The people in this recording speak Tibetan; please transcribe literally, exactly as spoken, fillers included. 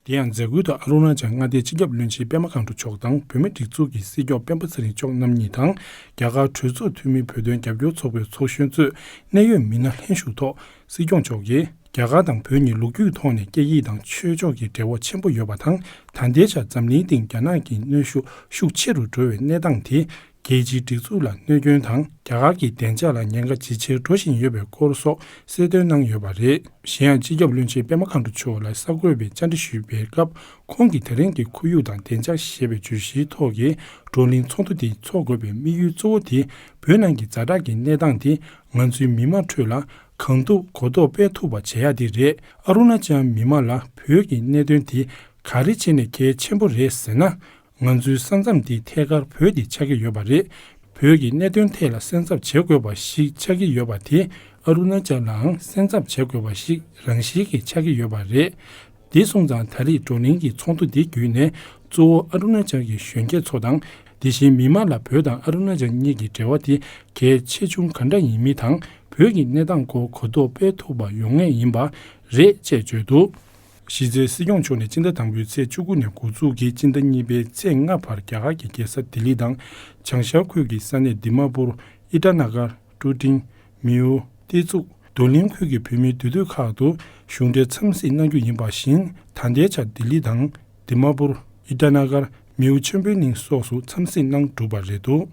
དེ་ཡང་མཛད་སྒོའི་ཐོག་ཨ་རུ་ན་ཅལ་མངའ་སྡེའི་སྤྱི་ཁྱབ་བློན་ཆེན་པད་མ་མཁའ་འགྲོ་མཆོག་དང་བོད་མིའི་སྒྲིག་འཛུགས་ཀྱི་སྲིད་སྐྱོང་སྤེན་པ་ཚེ་རིང་མཆོག་རྣམ་གཉིས་དང་། རྒྱ་གར་གྲོས་ཚོགས་འཐུས་མི་བོད་དོན་རྒྱབ་སྐྱོར་ཚོགས་པའི་ཚོགས་གཞོན་གཙོས་གནད་ཡོད་མི་སྣ་ལྷན་ཞུགས་ཐོག་སྲིད་སྐྱོང་མཆོག་གིས། རྒྱ་གར་དང་བོད་གཉིས་ལོ་རྒྱུས་ཐོག་ནས་སྐད་ཡིག་དང་ཆོས་ཕྱོགས་ཀྱི་འབྲེལ་བ་ཆེན་པོ་ཡོད་པ་དང་། ད་ལྟའི་ཆར་འཛམ་གླིང་སྟེང་རྒྱ་ནག་གི་གནོན་ཤུགས་ཤུགས་ཆེ་རུ་འགྲོ་བའི་གནས་སྟངས་དེ། རྒྱལ་སྤྱིའི་སྒྲིག་འཛུགས་ལ་གནོད་སྐྱོན་དང་། རྒྱ་གར་གྱི་བདེ་འཇགས་ལ་ཉེན་ཁ་ཇེ་ཆེར་འགྲོ་བཞིན་ཡོད་པའི་སྐོར་སོགས་གསལ་སྟོན་གནང་ཡོད་པ་རེད། གཞན་ཡང་སྤྱི་ཁྱབ་བློན་ཆེན་པད་མ་མཁའ་འགྲོ་མཆོག་ལ་གསར་འགོད་པས་བཅར་འདྲི་ཞུས་པའི་སྐབས། ཁོང་གིས་ད་རིང་གི་ཁོར་ཡུག་དང་བདེ་འཇགས་ཞེས་པའི་བརྗོད་གཞིའི་ཐོག་གི་བགྲོ་གླེང་ཚོགས་འདུ་དེ་འཚོགས་དགོས་པའི་དམིགས་ཡུལ་གཙོ་བོ་དེ། བོད་ནང་གི་ཛ་དྲག་གི་གནས་སྟངས་དེ་ང་ཚོའི་མི་མང་ཁྲོད་ལ་གང་ཐུབ་གོ་རྟོགས་སྤེལ་ཐུབ་པ་བྱེད་ཡ་དེ་རེད། ཨ་རུ་ན་ཅལ་མི་མང་ལ་བོད་ཀྱི་གནད་དོན་དེ་ག་རེ་བྱས་ནས་གལ་ཆེན་པོ་རེད་ཟེར་ན། ང་ཚོའི་ས་མཚམས་དེ་ཐད་ཀར་བོད་དེ་ཆགས་ཀྱི་ཡོད་པ་རེད། བོད་ཀྱི་གནད་དོན་ཐད་ལ་སེམས་འཚབ་བྱེད་དགོས་པ་ཞིག་ཆགས་ཀྱི་ཡོད་པ་དེ་ཨ་རུ་ན་ཅལ་ལའང་སེམས་འཚབ་བྱེད་དགོས་པ་ཞིག་རང་བཞིན་གྱིས་ཆགས་ཀྱི་ཡོད་པ་རེད། དེ་སོང་ཙང་ད་རེས་བགྲོ་གླེང་གི་ཚོགས་འདུ་འདི་བརྒྱུད་ནས་གཙོ་བོ་ཨ་རུ་ན་ཅལ་གྱི་གཞོན་སྐྱེས་ཚོ་དང་། དེ་བཞིན་མི་མང་ལ་བོད་དང་ཨ་རུ་ན་ཅལ་གཉིས་ཀྱི་འབྲེལ་བ་དེ་གལ་ཆེ་ཆུང་ག་འདྲ་ཡིན་མིན་དང་། བོད་ཀྱི་གནས་སྟངས་སྐོར་གོ་རྟོགས་སྤེལ་ཐུབ་པ་ཡོང་ངེས་ཡིན་པ་རེད་ཅེས་བརྗོད་འདུག་གཞི་རྩའི་སྲིད་སྐྱོང་མཆོག་ནས་སྤྱི་ཟླ་དང་པོའི་ཚེས་བཅུ་དགུ་ནས་འགོ་འཛུགས་ཀྱིས་སྤྱི་ཟླ་གཉིས་པའི་ཚེས་ལྔ་བར་རྒྱ་གར་གྱི་རྒྱལ་ས་ལྡི་ལི་དང་། བྱང་ཤར་ཁུལ་གྱི་ས་གནས་དི་མ་པུར། ཨི་ཏ་ན་གར། ཀྲུ་ཀྲིང་། མིའུ། ཏི་ཙུག། རྡོར་གླིང་ཁུལ་གྱི་བོད་མིའི་འདུས་སྡོད་ཁག་ཏུ་གཞུང་འབྲེལ་འཚམས་གཟིགས་གནང་རྒྱུ་ཡིན་པ་བཞིན། ད་ལྟའི་ཆར་ལྡི་ལི་དང་། དི་མ་པུར། ཨི་ཏ་ན་གར། མིའུ་ཆོས་འཕེལ་གླིང་སོགས་སུ་འཚམས་གཟིགས་གནང་གྲུབ་པ་རེད་འདུག